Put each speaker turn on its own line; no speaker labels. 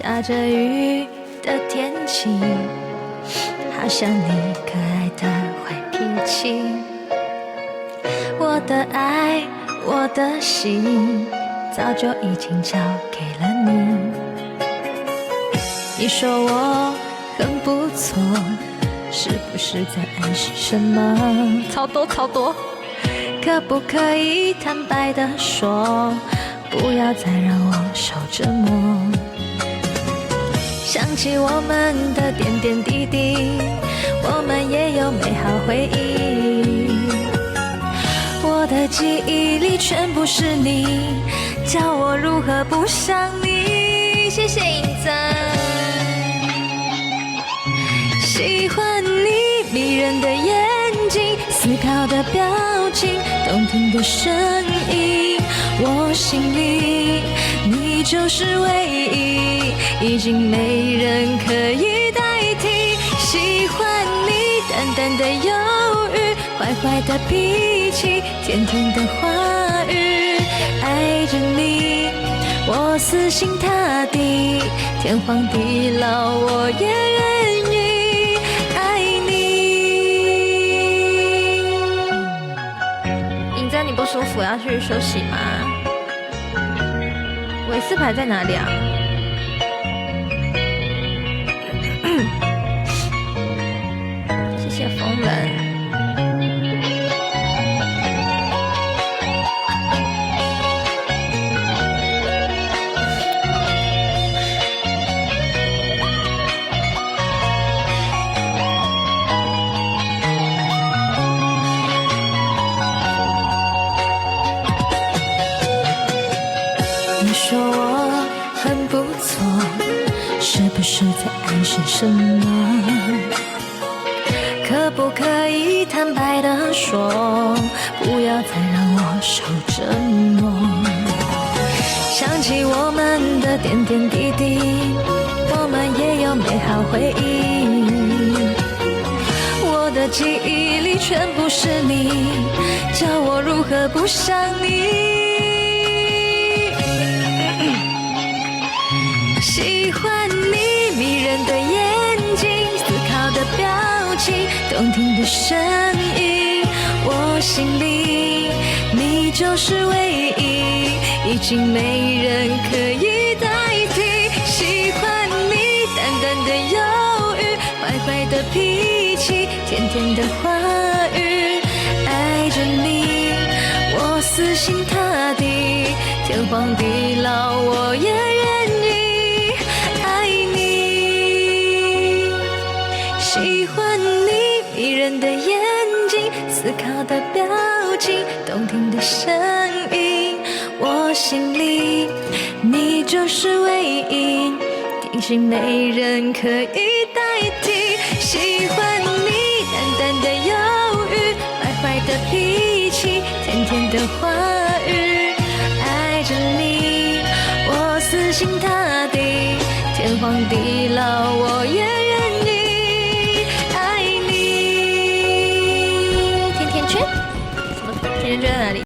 下着雨的天氣，好像你可愛的壞脾氣。我的愛，我的心，早就已經交給了你。你說我很不錯，是不是在暗示什麼？超多超多，可不可以坦白的說，不要再讓我受折磨？想起我們的點點滴滴，我們也有美好回憶。我的記憶裡全部是你，叫我如何不想你？謝謝影子。喜歡你迷人的眼睛，思考的表情，動聽的聲音，我心裡你就是唯一，已經沒人可以代替。喜歡你淡淡的憂鬱，壞壞的脾氣，甜甜的話語，愛着你，我死心塌地，天荒地老我也願意愛你。尹真，你不舒服要去休息嗎？偉士牌在哪裡啊？謝謝風人。你說我很不錯，是不是在暗示什麼？可不可以坦白的說，不要再讓我受折磨？想起我們的點點滴滴，我們也有美好回憶。我的記憶裡全部是你，叫我如何不想你？喜歡你迷人的眼睛，思考的表情，動聽的聲音，我心裡你就是唯一，已經沒人可以代替。喜歡你淡淡的憂鬱，壞壞的脾氣，甜甜的話語，愛着你，我死心塌地，天荒地老我也願意愛你。喜歡你迷人的眼睛，思考的表情，動聽的聲音，我心裡你就是唯一，已經沒人可以代替。喜歡你淡淡的憂鬱，壞壞的脾氣，甜甜的話語，愛着你，我死心塌地，天荒地老我也